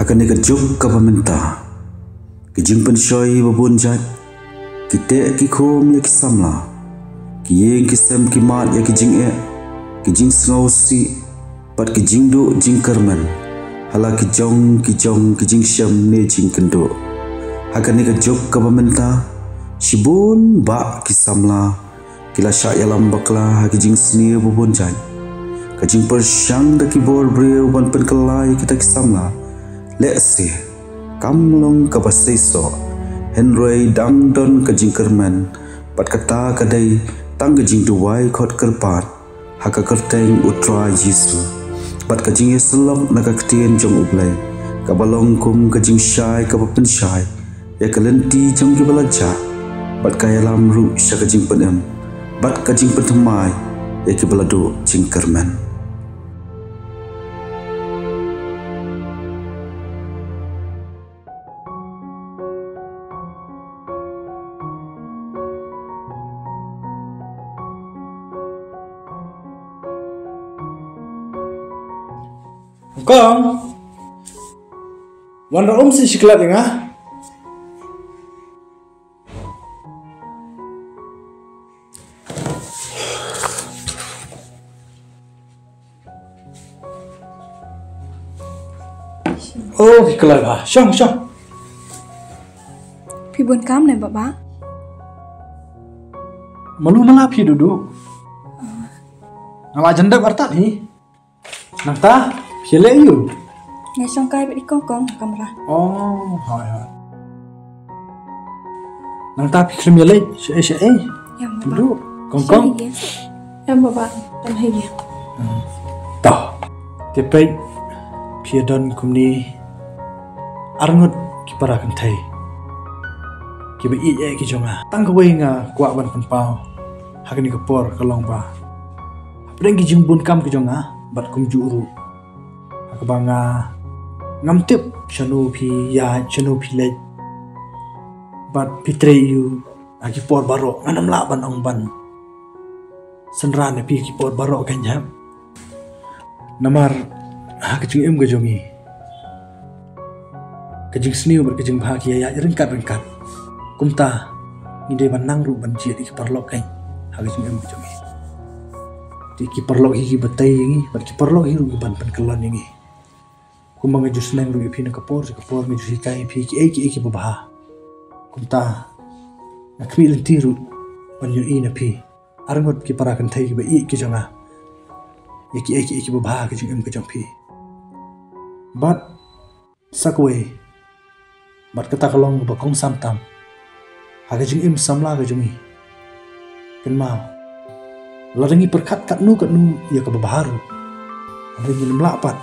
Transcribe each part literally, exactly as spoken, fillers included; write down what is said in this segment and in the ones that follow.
Kane ka juk kaba mynta, ki jingpynshoi ba bun jait, ki teh ki khum ïa ki samla, ki ïing ki sem ki mad ïa ki jingeh, ki jingsngewsih, bad ki jingduh jingkyrmen ha la ki jong ki jong ki jingshem ne jingkynduh. Ha kane ka juk kaba mynta, shibun bah ki samla ki la shah ïalam bakla ha ki jingsniew ba bun jait. Ka jingpyrshang da ki bor briew ban pynkylla ïa kita ki samla, lehse kam long kaba seisoh, hynrei dang don ka jingkyrmen, bad kata ka dei tang ka jingduwai khot kyrpad ha ka kyrteng U Trai Jisu, bad ka jingïasyllok na ka ktien jong U Blei, kaba long kum ka jingshai kaba pynshai ïa ka lynti jong kiba la jah, bad ka ïalam ruh sha ka jingpynim bad ka jingpynthymmai ïa kiba la duh jingkyrmen. Kong, wanrah um sha shi klat ïa nga. Oh, phi kloi bha. Shong, shong. Phi bun kam ne, Baba? Malu mala phi Dudu. Nga la jan dep artat hi. Nangta, phi leh aiu? Nga shong kai bad i Kongkong ha kamra. Oh, hoi, hoi. Nangta phi khlem ïaleit shaei shaei. Ïa, Baba. Duk, Kongkong. Shong hi. Ïa, Baba. Tam hi. Hmm. Toh. Te peit, phi ïa don kumne arngut ki para kynthei kiba ïeit ïa ki jong nga. Tang kawei nga kwah ban pynpaw ha kane ka por ka long ba hapdeng ki jingbun kam ki jong nga bad kumjuh ruh ha kaba nga ngam tip shano phi ïaid, shano phi leit, bad phi trei aiu ha ki por baroh. Ngan ym lah ban ong ban synran ïa phi ha ki por baroh kein, hep. Namar ha ka jingim ka jong ngi, ka jingsniew bad ka jingbha ki ïaid ryngkat ryngkat. Kumta ngi dei ban nang ruh ban jied ïa ki paralok kein ha ka jingim ka jong ngi. Te ki paralok hi kiba tei ïa ngi bad ki paralok hi ruh kiban pynkyllon ïa ngi. Kumba nga ju sneng ruh ïa phi na ka por sha ka por, nga ju hikai ïa phi kiei kiei kiba bha. Kumta nga khmih lynti ruh ban ïohi na phi, arngut ki para kynthei kiba ïeit ki jong nga, ïa kiei kiei kiba bha ha ka jingim ka jong phi. Bad sa kawei, bad kata ka long kaba kongsan tam ha ka jingim samla ka jong ngi. Kynmaw, lada ngi pyrkhat katno katno ïa kaba bha ruh, hynrei ngim lah pat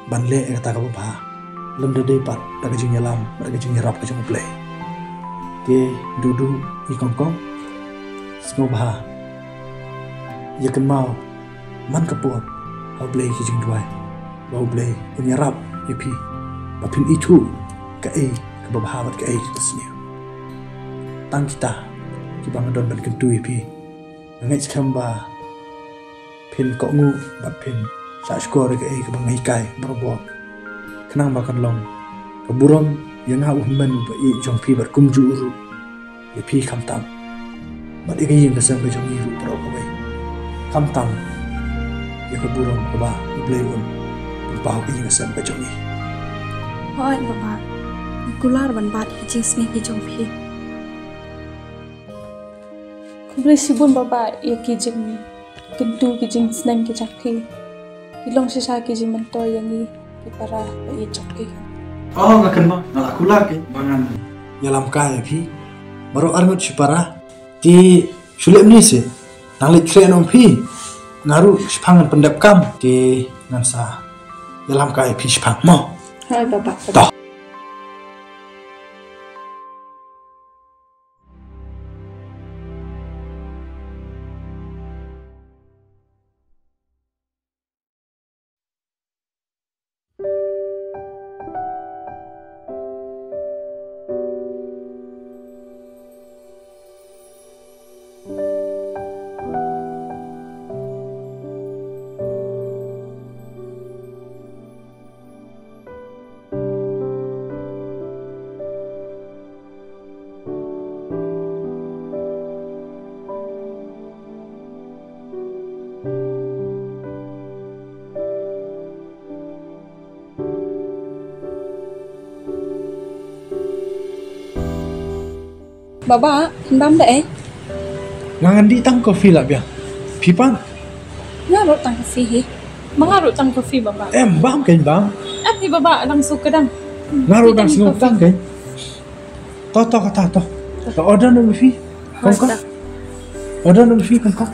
ban leh ïa kata kaba bha lymda dei pat da ka jingïalam bad ka jingïarap ka jong U Blei. Te Dudu, i Kongkong, sngewbha ïa kynmaw man ka por ha U Blei ki jingduwai, ba U Blei un ïarap ïa phi ba phin ithuh kaei kaba bha bad kaei kaba sniew. Tang kita kiba nga don ban kyntu ïa phi. Nga ngeit skhem ba phin kohnguh bad phin shahshkor ïa kaei kaba nga hikai barabor, khnang ba kan long ka burom ïa nga u hynmen ba ïeit jong phi bad kumjuh ruh ïa phi khamtam, bad ïa ka ïing ka sem ka jong ngi ruh baroh kawei, khamtam ïa ka burom kaba U Blei un pynpaw ha ka ïing ka sem ka jong ngi. Hooid Baba, nga kular ban bat ïa ki jingsneng ki jong phi. Khublei shibun Baba ïa ki jingkyntu, ki jingsneng ki jong phi. Ki long shisha ki jingmyntoi ïa ngi ki para ba ïeit jong phi. Oh, nga kynmaw, nga la kular kein ba ngan ïalam kai ïa phi baroh arngut shipara. Te shu leh mynne seh, nang leit khreh noh phi. Nga ruh shiphang ngan pyndep kam, te ngan sa ïalam kai ïa phi shiphang mo. Hooid Baba. Toh. Baba, phin bam da ei? Nga ngan dih tang coffee lah biang. Phi pat? Nga ruh tang coffee hi. Ma nga ruh tang coffee baba. Em bam kein bam. Em hi baba, dang suk ka dang. Nga ruh dang suk tang kein. To to kata to. To order noh coffee. Kong kong. Order noh coffee kong kong.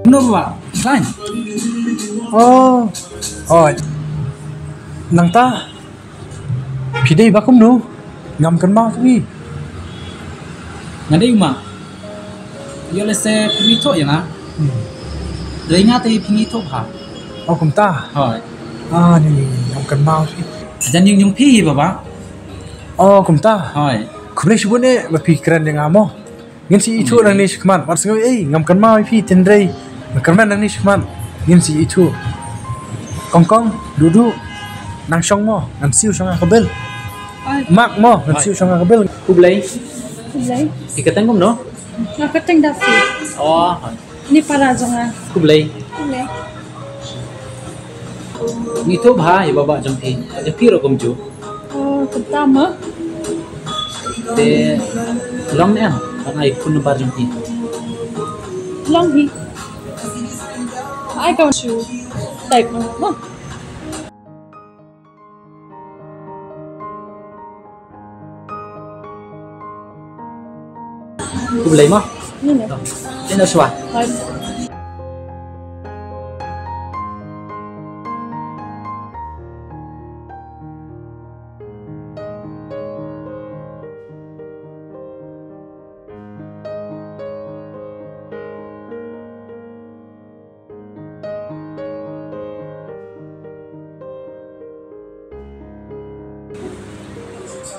Kumno ba, Sain? Oh. Oh. Nangta. Phi dei ba kumno? Ngam kynmaw ïa phi. Nga dei ma. Ïoh lehse phi ïathuh ïa nga. Hmm. Dei nga te phi ïathuh bha. Oh kumta. Hooid. Ah, ni ni ngam kynmaw ïa phi. Jan ïing jong phi baba. Oh kumta. Hooid. Khublei shibun eh ba phi kren ïa nga mo. Ngin sa ïathuh nangne shakhmat. Wat sngew ei, ngam kynmaw ïa phi, tynrai. Ngam kyrmen nangne shakhmat. Ngin sa ïathuh. Kong kong, duh duh. Nang shong mo, ngan siew shong ha ka bil. Mak mo, ngan siew shong ha ka bil. Khublei. Khublei. Phi kyrteng kumno? Nga kyrteng Daisy. Oh. Ni para jong nga. Khublei. Khublei. Ngi ïathuh bha ïa baba jong phi. Jong phi ruh kumjuh. Oh, kumta ma. Te long ne em ban ai phone number jong phi? Long hi. Ai ka shu. Type ma. Khublei mo. Ni ne. Te na shwa. Hai.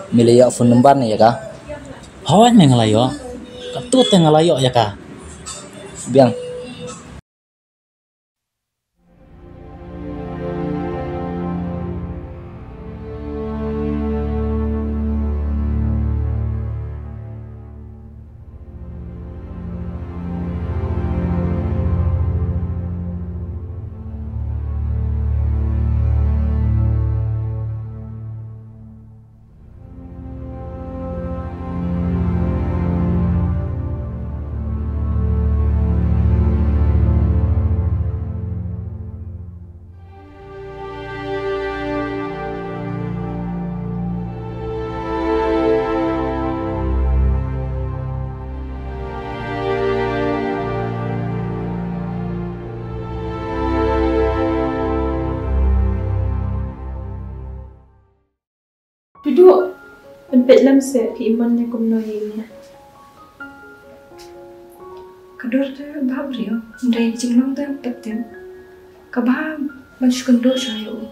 Me la ïoh phone number ne ïa ka? Hooid me nga la ïoh. Katto te nga la ïoh ïa ka. Biang. Phi duh ban peit lem se phi iman ne kumno ïa ngi. Ka dur te bha briew, hynrei ka jinglong te pat tem. Ka bha ban shu kynduh sha ïa u.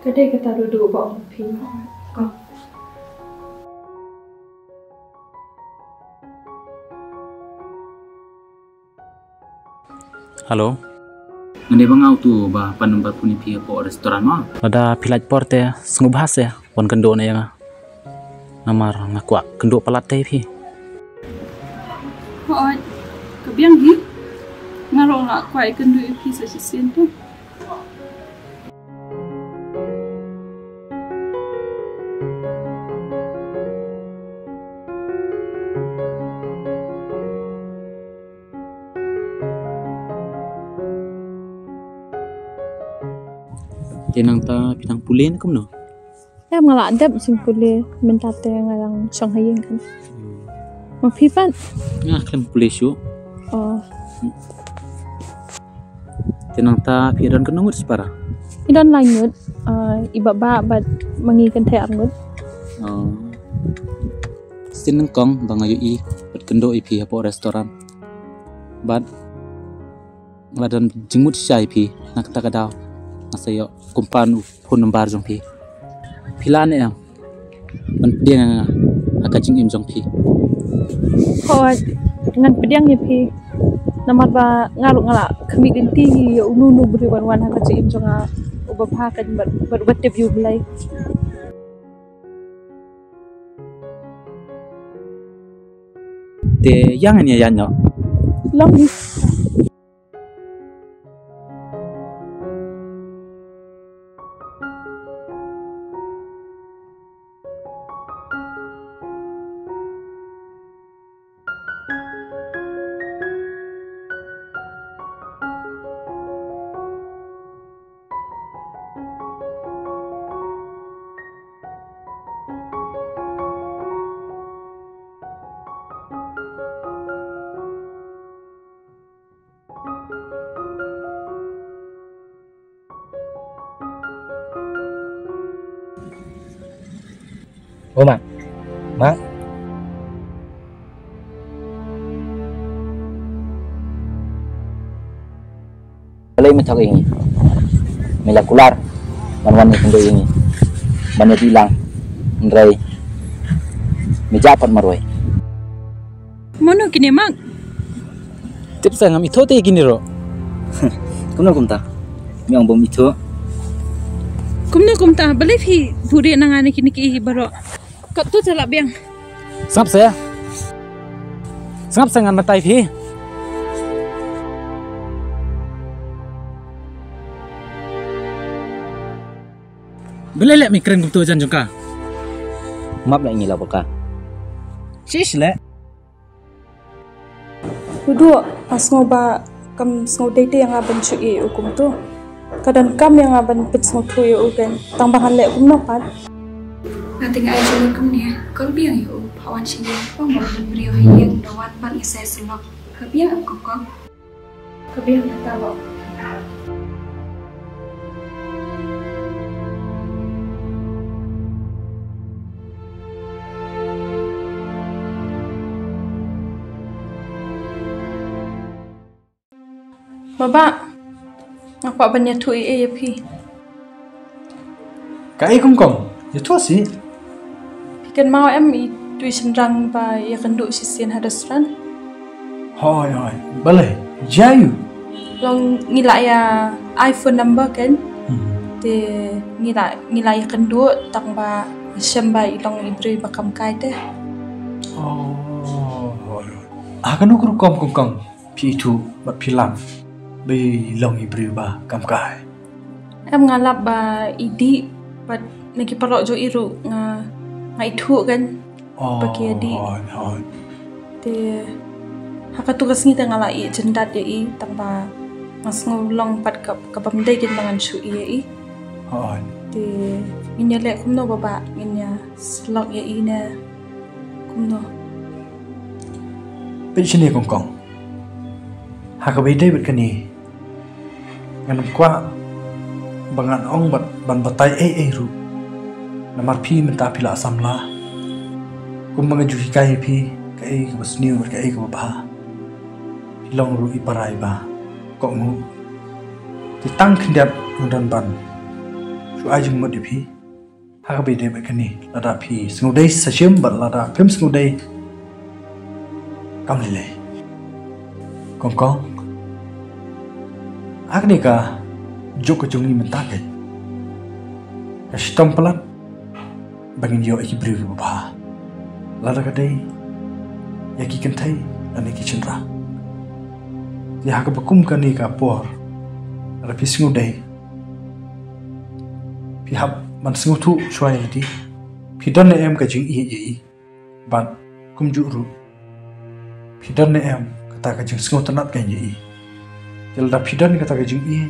Ka dei kata ruh duh ba ong phi. Ko. Hello. Ngan dei ba nga utu ba pan number phone ïa phi hapoh restaurant ma. Lada phi lait por te sngewbha se wan kynduh na ïa nga. Namar nga kwah kynduh palat te ïa phi. Hooid. Ka biang hi. Nga ruh nga kwah kynduh ïa phi sa shisien tu. Te nangta phi dang pule ne kumno? Em, nga la dep shu pule, mynta te nga dang shong ha ïing kan. Ma phi pat? Nga khlem pule shuh. Oh. Te nangta phi don katno ngut shipara? I don lai ngut, ah, i Baba bad ma ngi kynthei ar ngut. Oh. Sien nyngkong ba nga ïohi bad kynduh ïa phi hapoh restaurant. Bad nga la don jingmut shisha ïa phi, na kata ka daw nga sa ïoh kumpan u phone number jong phi. Phi lah ne em ban pdiang ïa nga ha ka jingim jong phi? Hooid, ngan pdiang ïa phi. Namar ba nga ruh nga la khmih lynti ïa uno uno u briew ban wan ha ka jingim jong nga, uba bha ka jingbat, bad uba tip ïa U Blei. Te ïa ngan ïa ïaid noh. Long. O Mak. Mak. Balei me thok ïa ngi? Me la kular ban wan ïakynduh ïa ngi, ban ïadih lang. Hynrei me jah pat marwei. Mano kine, Mak? Tip sa ngam ithuh te kine ruh. Kumno kumta? Me ong bym ithuh. Kumno kumta? Balei phi buhrieh na nga na kine kiei kiei baroh? Katto te lah biang. Sngap se. Sngap se, ngan batai phi. Balei leh me kren kumto jan jong ka? Map leh ngi la baka. Shish leh. Uduh, nga sngew ba kam sngewdei te ïa nga ban shu ïeh ïa u kumto. Ka donkam ïa nga ban pynsngewthuh ïa u kan, tang ba ngan leh kumno pat. Nga te nga ai jingmut kumne, call biang ïa u, pha wan sha ïing, pha wan ban briew ha ïing, da wan pat ngi sa ïasyllok. Pha biang em Kongkong. Ka biang kata ba. Baba, nga kwah ban ïathuh ei ei ïa phi. Kaei Kongkong? Ïathuh sih. Phi kynmaw em itu i shynrang ba ïakynduh shisien ha restaurant? Hooid, hooid. Balei? Jia aïu? Long ngi la ïa ai phone number kan. Hmm. Te ngi la, ngi la ïakynduh tang ba shem ba i long i briew ba kam kai te. Oh, hooid, hooid. Ha kano ka rukom Kongkong phi ithuh bad phi lam ba i long i briew ba kam kai? Em, nga lap ba i dih, bad na ki paralok jong i ruh nga, nga ithuh kan. Oh, ba ki ïa dih. Hooid, hooid. Te ha katu ka sngi te nga la ïeh jyndat ïa i, tang ba nga sngew long pat ka, ka bym dei kein ba ngan shu ïeh ïa i. Hooid. Te ngin ïa leh kumno Baba, ngin ïasyllok ïa i ne kumno? Peit shane Kongkong. Ha kaba ïadei bad kane, ngan ym kwah ba ngan ong bad ban batai ei ei ruh. Namar phi mynta phi la samla. Kumba nga ju hikai ïa phi kaei kaba sniew bad kaei kaba bha, phi long ruh i para iba kohnguh. Te tang khyndiat nga don ban shu ai jingmut ïa phi. Ha kaba ïadei bad kane, lada phi sngewdei sa shim bad lada phim sngewdei kam lei lei. Kongkong, ha kane ka juk ka jong ngi mynta, ka shitom palat ba ngin ïoh ïa ki briew kiba bha, lada ka dei ïa ki kynthei lane ki shynrang. Te ha kaba kum kane ka por, lada phi sngewdei, phi hap ban sngewthuh shuwa ïa lade. Phi don ne em ka jingïeit ïa i? Bad kumjuh ruh, phi don ne em kata ka jingsngewtynnat kein ïa i? Te lada phi don kata ka jingïeit,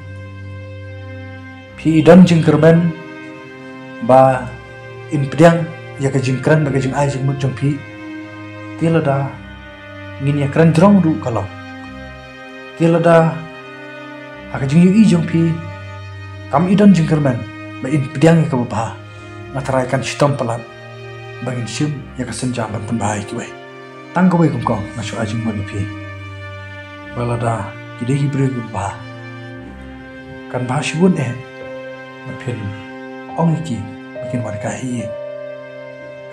Phi i don jingkyrmen ba in pdiang ïa ka jingkren bad ka jingai jingmut jong phi. Te lada ngin ïa kren jrong ruh ka long. Te lada ha ka jingïohi jong phi kam i don jingkyrmen ba in pdiang ïa kaba bha, nga trai kan shitom palat ba ngin shim ïa ka sienjam ban pynbha ïa kiwei. Tang kawei kong kong nga shu ai jingmut ïa phi. Ba lada ki dei ki briew kiba bha, kan bha shibun eh ba phin ong ïa ki ba kin wan kai ïa i.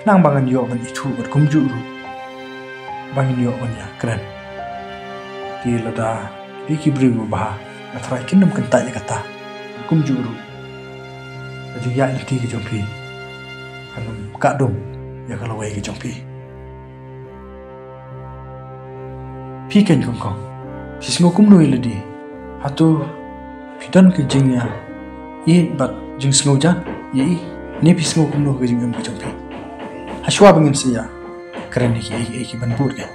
Khnang ba ngan ïoh ban ithuh bad kumjuh ruh ba ngin ïoh ban ïa kren. Te lada ki dei ki briew kiba bha, nga trai kin nym kyntait ïa kata. Kumjuh ruh ka jingïaid lynti ka jong phi kan nym kah dum ïa ka lawei ka jong phi. Phi keiñ kong kong, phi sngew kumno ïa lade? Hato phi don ka jingïaid bad jingsngewjan ïa i, ne phi sngew kumno ka jingim ka jong phi? Hashwa ba ngin sa ïa kren ïa ki, ïa ki ban bud keiñ.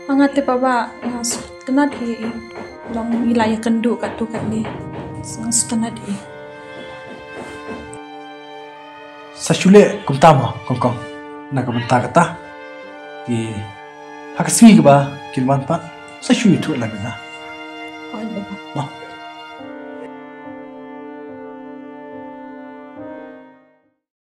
Nga tip ba nga sngewtynnat ïa i. Long i la ïakynduh katto katne, nga sngewtynnat ïa i. Sa shu leh kumta mo kong kong, na ka bynta kata. Te ha ka sngi kaba kin wan pat, sa shu ïathuh lang ïa nga. Hooid baba. Mo.